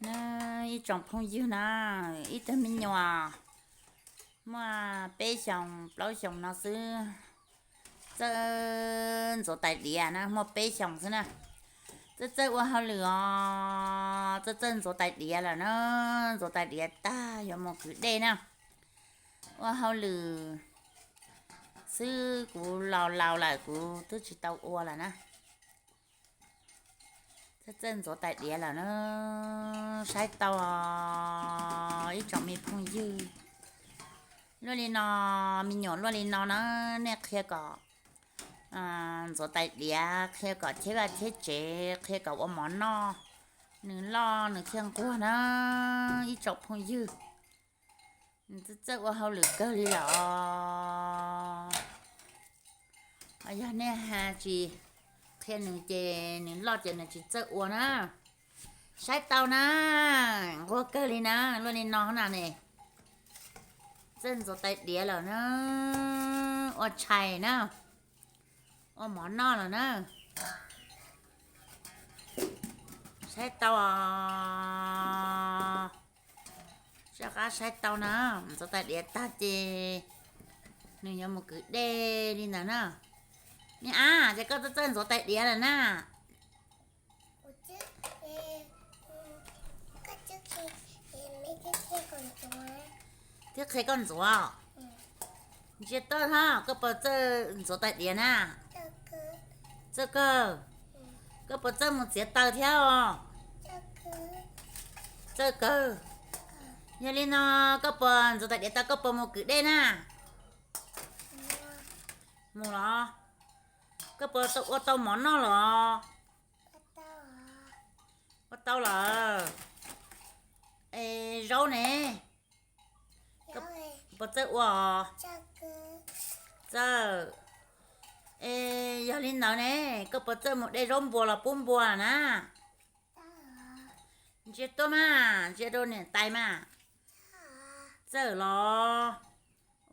Na, ib tsoom phooj ywg na, ib tug me nyuam muaj peb xyoos plaub xyoos no xwb, txawj ntxuav tais diav na, muaj peb xyoos xwb na. Txawj txawj ua hauj lwm os, txawj txawj ntxuav tais diav lawm na, ntxuav tais diav tag yuav mus kwv dej na. Ua hauj lwm xwb, kuv laus laus lawm kuv twb tsis tau ua lawm na. Txawj txawj ntxuav tais diav lawm na, saib tau os ib tsoom me phooj ywg. Luaj li no, me nyuam luaj li no na, nej qhia kom ntxuav tais diav, qhia kom cheb vaj cheb tsev, qhia kom ua mov noj, nws loj nws thiaj nquag na, ib tsoom phooj ywg. Nws txawj txawj ua hauj lwm kawg li lawm os. Yog nej tsis qhia nws ces nws loj ces nws tsis txawj ua na. Saib tau na, nquag kawg li na, luaj li no na ne. Txawj ntxuav tais diav lawm na, ua tshais na, ua mov noj lawm na. Saib tau os, saib qab saib tau na, ntxuav tais diav tag ces nws yuav mus kwv dej li ntawd na. Me ab, ces koj txawj txawj ntxuav tais diav lawm na. Twb qhia koj ntxuav. Ntsia tuaj na, koj puas txawj ntxuav tais diav na? Txawj kawg. Koj puas txawj mus txiav taws thiab os? Txawj kawg. Yog li no, koj puas ntxuav tais diav tau koj puas mus kwv dej na? Mus los? Koj puas ua tau mov noj los? Ua tau lawm. Es zaub ne? Puas txawj ua os? Txawj. Es yog li ntawd ne, koj puas txawj mus de zaub npua los pub npua na? Ntsia tuaj mas, ntsia rau niam tais mas. Txawj los?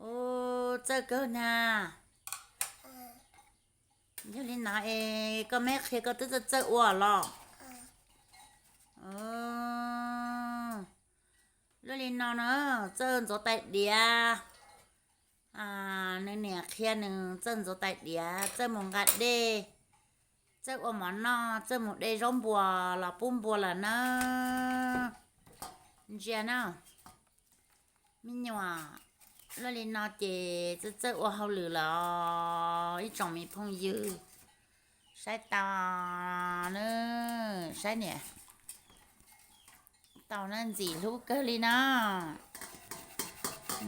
Ub, txawj kawg na. Yog li no es koj me qhia koj twb txawj txawj ua los? Luaj li no na, txawj ntxuav tais diav. Nws niam qhia nws txawj ntxuav tais diav, txawj mus nqa dej, txawj ua mov noj, txawj mus de zaub npua los pub npua lawm na. Ntsia na, me nyuam luaj li no ces txawj txawj ua hauj lwm lawm os ib tsoom me phooj ywg. Saib tau na, saib niam tau na, ntxim hlub kawg li na.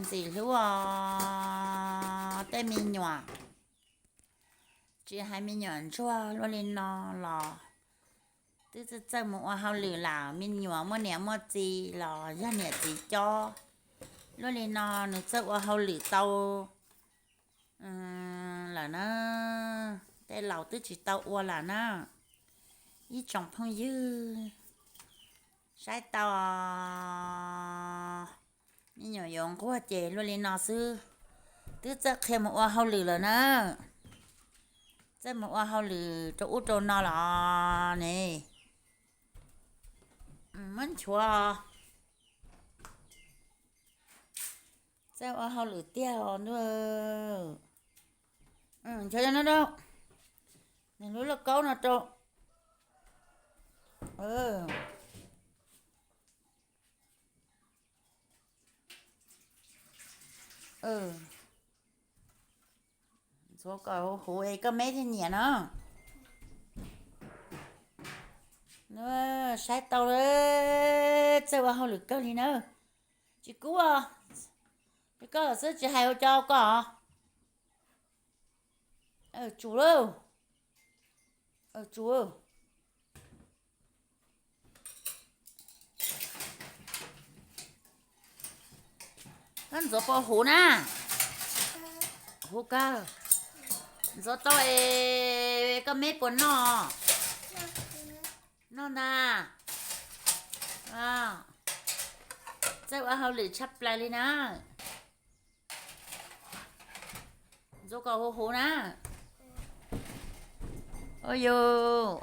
Ntxim hlub os tej me nyuam. Tsis hais me nyuam ntsuag luaj li no los twb txawj txawj mus ua hauj lwm lawm, me nyuam muaj niam muaj txiv los yog niam txiv cob. Luaj li no nws txawj ua hauj lwm tau lawm na, tej laus twb tsis tau ua lawm na. Ib tsoom phooj ywg, saib tau os. Me nyuam yuav nquag ces luaj li no xwb, twb txawj qhia mus ua hauj lwm lawm na. Txawj mus ua hauj lwm rau ub rau no los ne. Muab nchuav, txawj ua hauj lwm tiag os ntuj. Nchuav no rau, nws lub lauj kaub no rau. Ntxuav kom huv huv es koj me thiaj nyiam no. Saib tau, txawj ua hauj lwm kawg li na. Tsis kub os, koj xwb tsis hais ua cov koj. Tsum lauj, tsum. Koj ntxuav puas huv na? Huv kawg. Ntxuav tau es koj me puas noj? Noj ntag. Txawj ua hauj lwm tshaj plaws li na. Ntxuav kom huv huv na. Ua yus,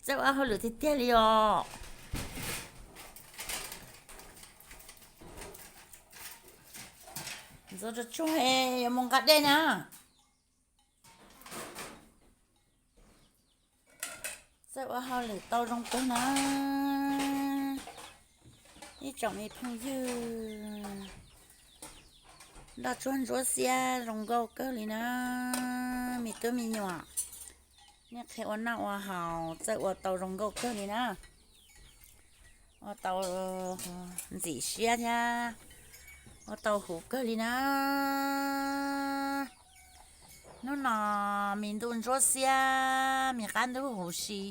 txawj ua hauj lwm tiag tiag li os. Tsuag tsuag yuav mus nqa dej na. Txawj ua hauj lwm tau zoo kawg na. Ib tsoom me phooj ywg, nroj tsuag ntsuab xiab zoo nkauj kawg li na. Me tub me nyuam, nej qhia ua noj ua haus txawj ua tau zoo nkauj kawg li na. Ua tau ntxim siab thiab ua tau huv kawg li na. Hnub no me ntuj ntsuab xiab, me qab ntub huv si,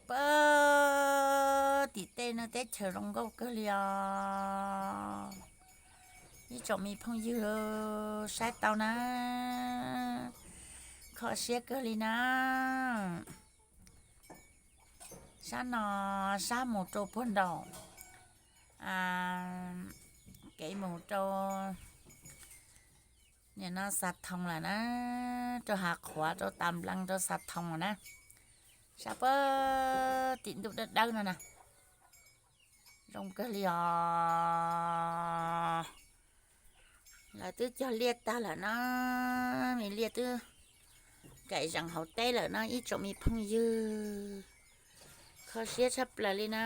pab tim tej no teb chaws zoo nkauj kawg li os. Ib tsoom me phooj ywg saib tau na, kho siab kawg li na. Sab no sab mus rau puag nraum kev mus rau nim no Xav Thoo lawm na, rau Hav Qhuav rau Tas Nplees rau Xav Thoo lawm na. Sab pab tim ntuj dawb dawb no na, zoo kawg li os. Lawv twb cog liaj tag lawm na, me liaj twb kaim zees hauv teb lawm na ib tsoom me phooj ywg. Kho siab tshaj plaws li na.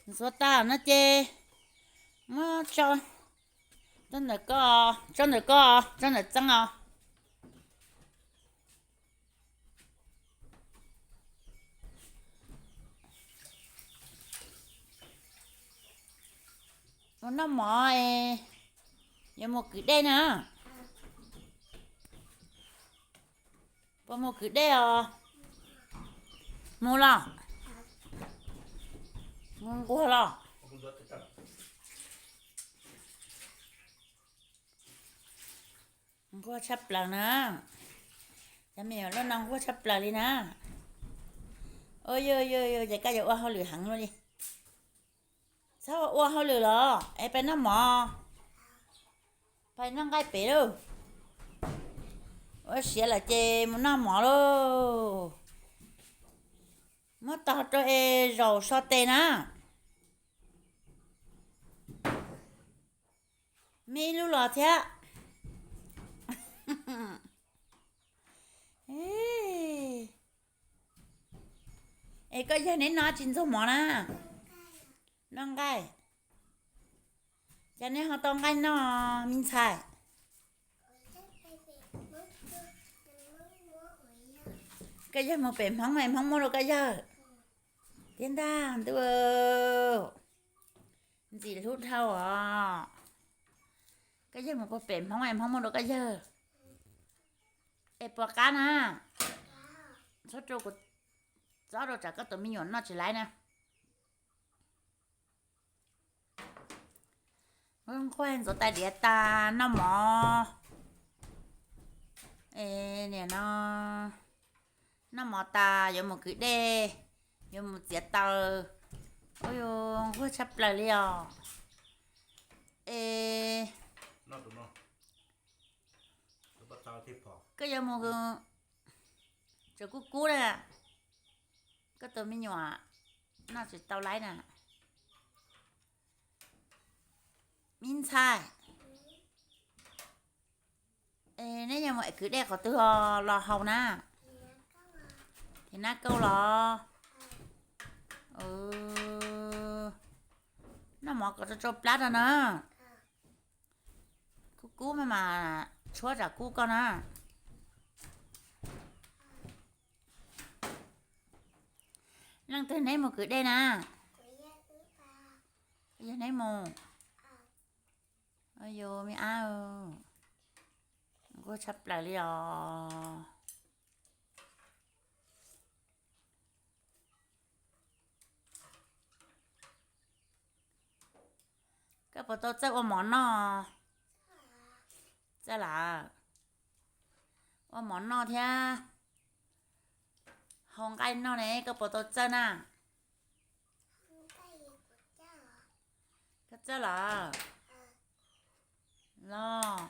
Ntxuav tas no ces muab tso, tsob ntawm ko, tsob ntawm ko, tsob ntawm txeeb os. Mus noj mov, yuav mus kwv dej na. Puas mus kwv dej os? Mus los. Mus nquag los. Nquag tshaj plaws na. Cov me nyuam loj no nquag tshaj plaws li na. Ua yog yog yog ces koj yuav ua hauj lwm heev luaj li. Txhob ua hauj lwm los es pais noj mov. Pais noj nqaij pem lauj. Ua siav lawm ces mus noj mov lauj. Muab tog rau es zaum so tes na. Me ib lub los thiab. Es koj yawg neb noj tsis ntxuag mov na? Noj nqaij. Cas neb ho tau nqaij noj me ntxhais? Koj yawg mus pem Hmoob es Hmoob muab rau koj yawg thiab ntag ntuj. Ntxim hlub dhau os. Koj yawg mus puag pem Hmoob es Hmoob muab rau koj yawg. Es puas qab na? Txhob rau kuv, txhob rau tsam koj tus me nyuam noj tsis laiv na. Nquag ntxuav tais diav tas noj mov. Es nim no noj mov tas yuav mus kwv dej, yuav mus txiav taws. Ua yog nquag tshaj plaws li os. Es koj yuav mus, tseem kub kub na, koj tus me nyuam noj tsis tau laiv na. Me ntxhais, neb yuav mus kwv dej qhov twg los haus na? Thim nab kauj los? Noj mov kom tsau tsau plab rau na. Kub kub mas mas tshuab tsam kub koj na. Leej twg neb mus kwv dej na? Yog neb mus. Yus me ab, nquag tshaj plaws li os. Koj puas tau txawj ua mov noj? Txawj lawm. Ua mov noj thiab hau nqaij noj ne, koj puas tau txawj na? Koj txawj lawm los?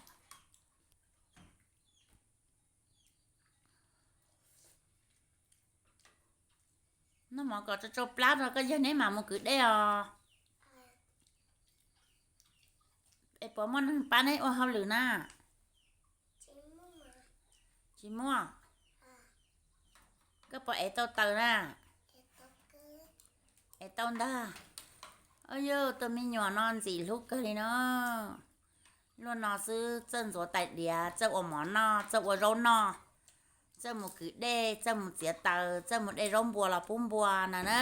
Kom tsau tsau plab rau koj yawg neb mam mus kwv dej os. Es puas muaj neeg pab neb ua hauj lwm na? Tsis muaj. Koj puas ev tau taws na? Ev tau ntag. Yog tus me nyuam no ntxim hlub kawg li no. Luaj no xwb txawj ntxuav tais diav, txawj ua mov noj, txawj ua zaub noj, txawj mus kwv dej, txawj mus txiav taws, txawj mus de zaub npua los pub npua na na.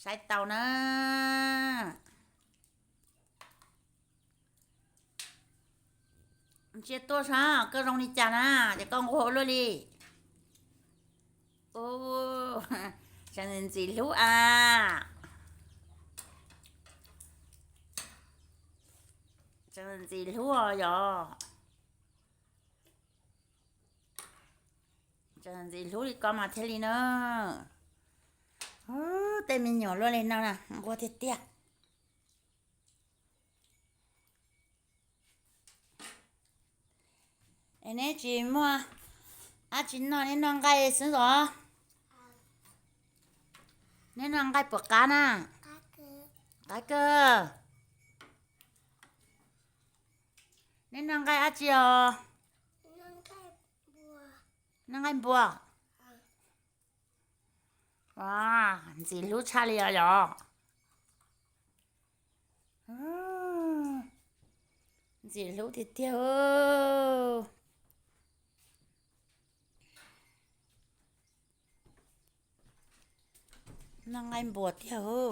Saib tau na. Ntsia tuaj saib koj zoo li cas na, ces koj nquag ua luaj li. Tseem ntxim hlub a. Tseem ntxim hlub os yog. Tseem ntxim hlub li ko mas thiaj li na. Tej me nyuam luaj li no na nquag tiag tiag. Es neb tsis muaj dab tsi noj, neb noj nqaij xwb os? Neb noj nqaij puas qab na? Qab kawg. Neb noj nqaij dab tsi os? Noj nqaij npua. Ntxim hlub tshaj li os yog. Ntxim hlub tiag tiag. Noj nqaij npua tiag hu.